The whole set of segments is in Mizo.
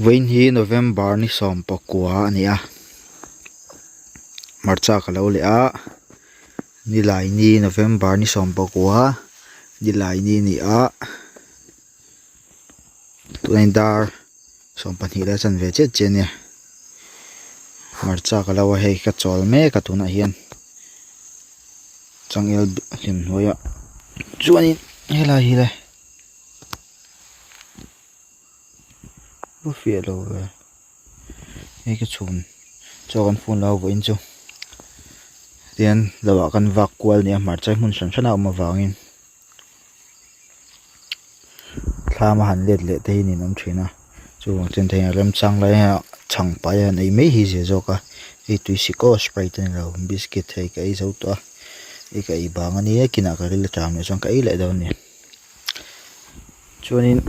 Vawiin hi November ni 19 a ni a hmarcha ka lo leh a nilai ni November ni 19 nilai ni a ni a. Tunah dar 12 leh a chanve chiah chiah a nia hmarcha ka lo a hei ka chawl mek a tunah hian changel hlim hnuaiah chuanin helai hi le va fiah lo ve hei ka chhun chaw kan phone lo a vawiin chu tihian lo ah kan vak kual a nia hmarcha hi hmun hran hran a awm avangin. Thlam a han let leh te hi nin awm thin a chuvang chuan thei a remchang lai a chhang pai a han ei mai hi zia zawk a hei tui sik aw sprite a ni lo biscuit hei ka ei zo tawh a hei ka ei bang a nia kinah ka ril a tang leh chuan ka ei leh dawn a ni chuanin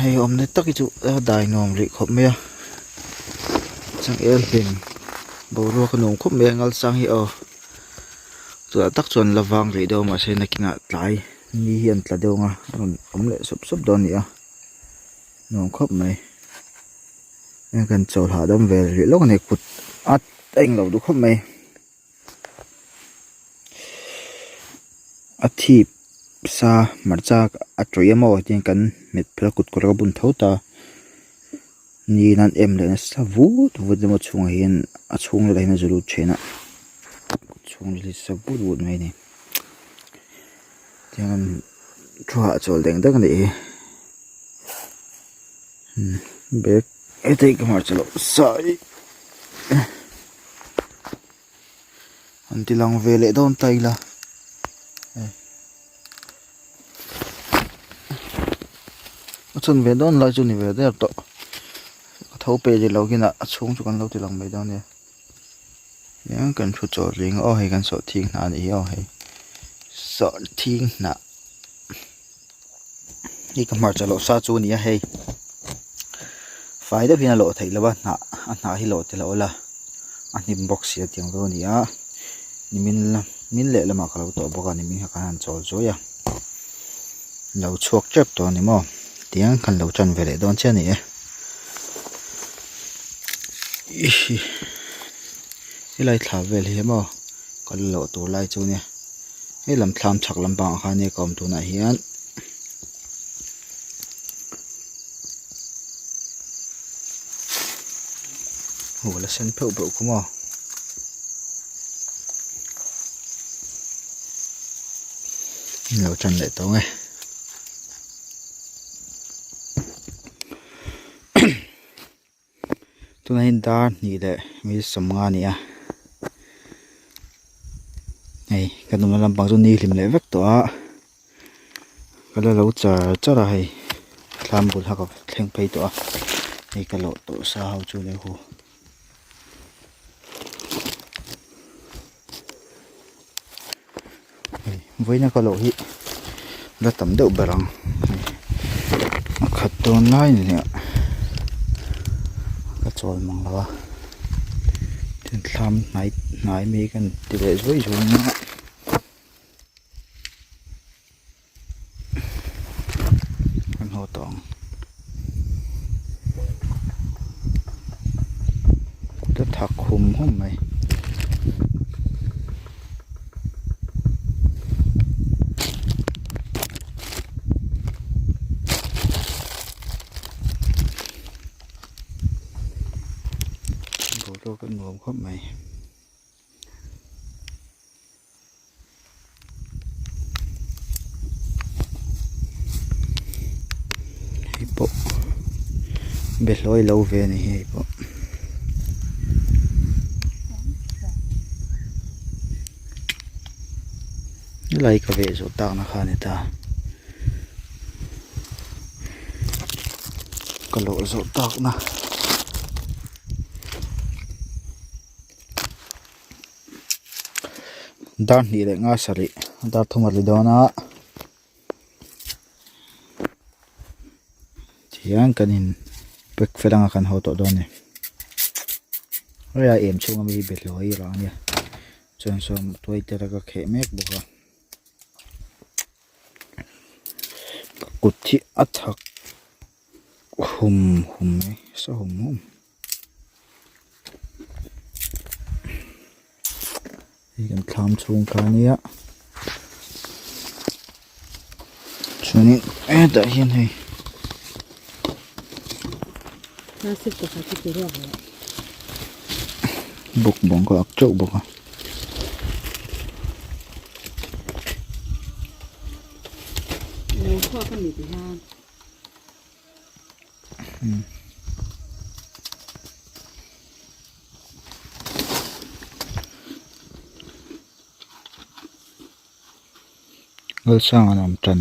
hei awmna tak hi chu a dai nuam rih khawp mai a changel hlim boruak a nuam khawp mai a ngalchang hi aw. Chutah tak chuan la vang rih deuh a mahse nakinah tlai ni hi an tla deuh ang a a rawn awm leh sup sup dawn a ni a nuam khawp mai heng kan chawl hahdam ve rih lawk a ni kut a englo duh khawp mai a thip sa hmarcha a tawih emaw tihian kan hmet phel a kut kawr ka bun tho ta. Ni in an em leh nasa vut vut emaw chhungah hian a chhung leh hian a zu lut thin a chhung hi sa vut vut mai a ni tiang an thu hahchawl deng deng a nih hi bag heti ka hmarcha loh sa hi an ti lang ve leh dawn ta ila hei. A chhan ve dawn lai chu ni ve der tawh ka tho peh leh lo kinah a chhung chu kan lo ti lang mai dawn nia hian kan thu chaw ring aw hei kan sawhthing hnah a nih hi aw hei sawhthing hnah hei ka hmarcha lawh sa chu a ni a hei fai deuh hian a lawh theih loh a hnah a hnah hi lawh tel a awl a a hnim bawk si a tiang vel a ni a nimin lam min lehlamah ka lo tawh bawk a nimin kha kan han chawl zuai a lo chhuak tep tawh a ni maw tiang kan lo tan ve leh dawn chiah a ni e helai thla vel hi maw ka la loh tur lai chu nia hei lam thlam chhak lampangah khan nia ka awm tunah hian. Aw la sen pheuh pheuh kha maw. Lo tan leh tawh ang e. Tunah hian dar hnih leh mi sawmnga a ni a. Hei kan awmna lampang chu ni hlim leh vek tawh a. Ka la lo char char a hei thlam bul kha ka thleng phei tawh a hei ka lawh tawh sa ho chu le hu hei vawiina ka lawh hi la tam deuh ber ang hei a khat dawn lai ni nia ka chawl mang lo a chuan thlam hnai hnai mai kan ti leh zuai zuai a. Kan haw tawh ang kut a thak hum hum mai. Boruak a nuam khawp mai. Hei pawh be hlawi lo ve a ni hei pawh. Helai ka veh zawh takna kha a ni ta. Ka lawh zawh takna. Dar hnih leh nga sarih dar thum a ri dawn a. Tihian kan in pack fel anga kan haw tawh dawn a ni. Helai em chhunga mi hi bawlhhlawh hi rah a nia chuan sawn tuai te ka kheh mek bawk a ka kut hi a thak hum hum mai sa hum hum. Hei kan thlam chhung kha ania chuanin hetah hian hei bawkbawn ka ak teuh bawk a. Lalsanga an awm tan.